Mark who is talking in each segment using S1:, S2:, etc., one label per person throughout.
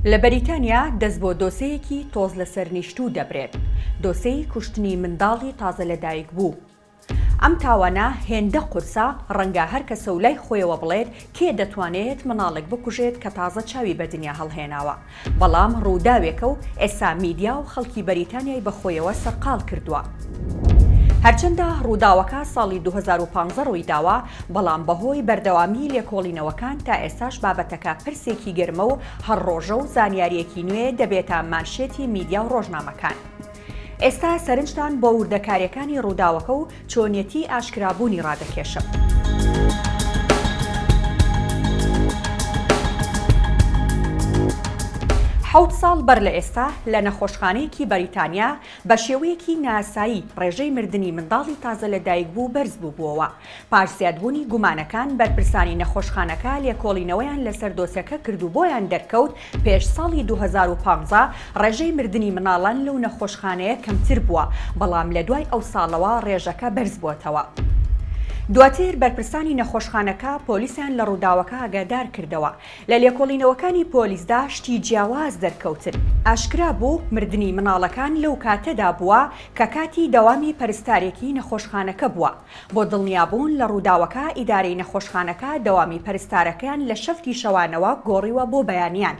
S1: لە بەریتانیا دەست بۆ دۆسێیەکی تۆز لەسەر نیشتوو دەبرێت، دۆسێی کوشتنی منداڵی تازە لەدایکبوو. ئەم تاوانە هێندە قورسە، ڕەنگە هەر کەسە و لای خۆیەوە بڵێت کێ دەتوانێت منداڵێک بکوژێت کە تازە چاوی بە دنیا هەڵهێناوە؟ بەڵام ڕووداوێکە و ئێستا میدیا و خەڵکی بەریتانیای بەخۆیەوە سەرقاڵ کردووە. هەرچەندە ڕووداوەکە ساڵی 2015 ڕوویداوە، بەڵام بەهۆی بەردەوامیی لێکۆڵینەوەکان تا ئێستاش بابەتەکە پرسێکی گەرمە و هەر ڕۆژە و زانیارییەکی نوێ دەبێتە مانشێتی میدیا و ڕۆژنامەکان. ئێستا سەرنجتان بۆ وردەکارییەکانی ڕووداوەکە و چۆنیەتی ئاشکرابوونی ڕادەکێشم. حەوت ساڵ بەر لە ئێستا لە نەخۆشخانەیەکی بەریتانیا بە شێوەیەکی نائاسایی ڕێژەی مردنی منداڵی تازە لەدایکبوو بەرزبووبووەوە. پاش زیادبوونی گومانەکان، بەرپرسانی نەخۆشخانەکە لێکۆڵینەوەیان لەسەر دۆسیەکە کرد و بۆیان دەرکەوت پێش ساڵی 2015 ڕێژەی مردنی منداڵان لەو نەخۆشخانەیە کەمتر بووە، بەڵام لە دوای ئەو ساڵەوە ڕێژەکە بەرزبووەتەوە. دواتر بەرپرسانی نەخۆشخانەکە پۆلیسیان لە ڕووداوەکە ئاگادار کردەوە. لە لێکۆڵینەوەکانی پۆلیسدا شتی جیاواز دەرکەوتن. ئاشکرا بوو مردنی منداڵەکان لەو کاتەدا بووە کە کاتی دەوامی پەرستارێکی نەخۆشخانەکە بووە. بۆ دڵنیابوون لە ڕووداوەکە ئیدارەی نەخۆشخانەکە دەوامی پەرستارەکەیان لە شەفتی شەوانەوە گۆڕیوە بۆ بەیانیان.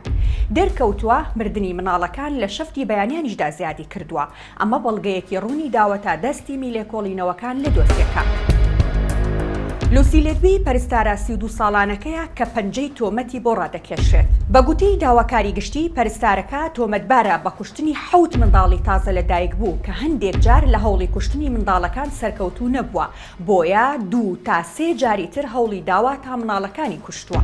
S1: دەرکەوتووە مردنی منداڵەکان لە شەفتی بەیانیانیشدا زیادی کردووە. ئەمە بەڵگەیەکی ڕوونی داوەتە دەست تیمی لێکۆڵینەوەکان لە دۆسیەکە. لوسی لێدبی پەرستارە 32 ساڵانەکەیە کە پەنجەی تۆمەتی بۆ ڕادەکێشرێت. بە گوتەی داواکاری گشتی، پەرستارەکە تۆمەتبارە بە کوشتنی حەوت منداڵی تازە لەدایکبوو کە هەندێک جار لە هەوڵی کوشتنی منداڵەکان سەرکەوتوو نەبووە، بۆیە دوو تا سێ جاری تر هەوڵی داوە تا منداڵەکانی کوشتووە.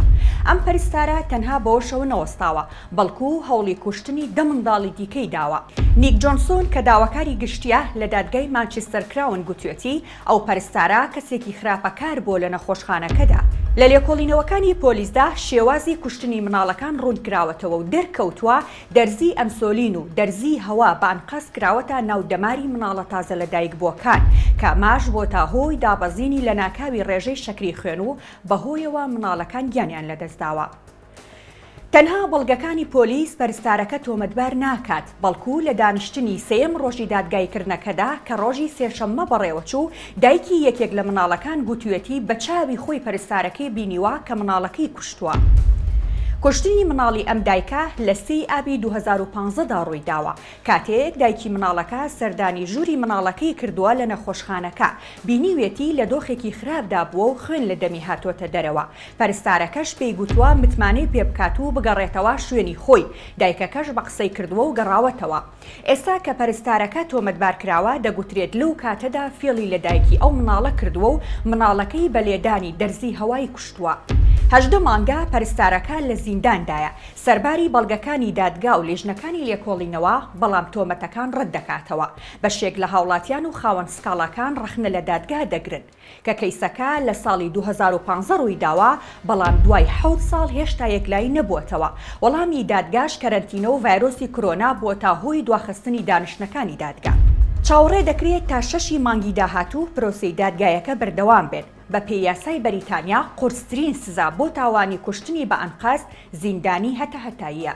S1: ئەم پەرستارە تەنها بەوەشەوە نەوەستاوە، بەڵکو هەوڵی کوشتنی دە منداڵی دیکەی داوە. نیک جۆنسۆن کە داواکاری گشتییە لە دادگای مانچستەر کراون گوتوێتی، ئەو پەرستارە کەسێکی خراپەکار بووە لە نەخۆشخانەکەدا. لە لێکۆڵینەوەکانی پۆلیسدا شێوازی کوشتنی منداڵەکان ڕوونکراوەتەوە و دەرکەوتووە دەرزیی ئەنسۆلین و دەرزیی هەوا بە ئەنقەست کراوەتە ناو دەماری منداڵە تازە لەدایکبووەکان کە ئەمەش بۆتە هۆی دابەزینی لەناکاوی ڕێژەی شەکری خوێن و بەهۆیەوە منداڵەکان گیانیان لەدەستداوە. تەنها بەڵگەکانی پۆلیس پەرستارەکە تۆمەتبار ناکات، بەڵکو لە دانیشتنی سێیەم ڕۆژی دادگاییکردنەکەدا کە ڕۆژی سێشەممە بەڕێوەچوو، دایکی یەکێک لە منداڵەکان گوتویەتی بە چاوی خۆی پەرستارەکەی بینیوە کە منداڵەکەی کوشتووە. کوشتنی منداڵی ئەم دایکە لە سێی ئابی 2015 دا ڕوویداوە، کاتێک دایکی منداڵەکە سەردانی ژووری منداڵەکەی کردووە لە نەخۆشخانەکە، بینیویەتی لە دۆخێکی خراپدا بووە و خوێن لە دەمی هاتۆتە دەرەوە. پەرستارەکەش پێی گوتووە متمانەی پێ بکات و بگەڕێتەوە شوێنی خۆی، دایکەکەش بە قسەی کردووە و گەڕاوەتەوە. ئێستا کە پەرستارەکە تۆمەتبار کراوە، دەگوترێت لەو کاتەدا فێڵی لە دایکی ئەو منداڵە کردووە و منداڵەکەی بە لێدانی دەرزی هەوایی کوشتووە. 18 مانگە پەرستارەکە لە زینداندایە، سەرباری بەڵگەکانی دادگا و لیژنەکانی لێکۆڵینەوە، بەڵام تۆمەتەکان ڕەتدەکاتەوە. بەشێک لە هاوڵاتیان و خاوەن سکاڵاکان ڕەخنە لە دادگا دەگرن. کە کەیسەکە لە ساڵی 2015 ڕوویداوە، بەڵام دوای حەوت ساڵ هێشتا یەکلایی نەبووەتەوە، وەڵامی دادگاش کەرەنتینە و ڤایرۆسی کرۆنا بووەتە هۆی دواخستنی دانیشتنەکانی دادگا. چاوەڕێ دەکرێت تا شەشی مانگی داهاتوو پرۆسەی دادگایەکە بەردەوام بێت، بەپێی یاسای بەریتانیا قورسترین سزا بۆ تاوانی کوشتنی بە ئەنقەست زیندانی هەتاهەتاییە.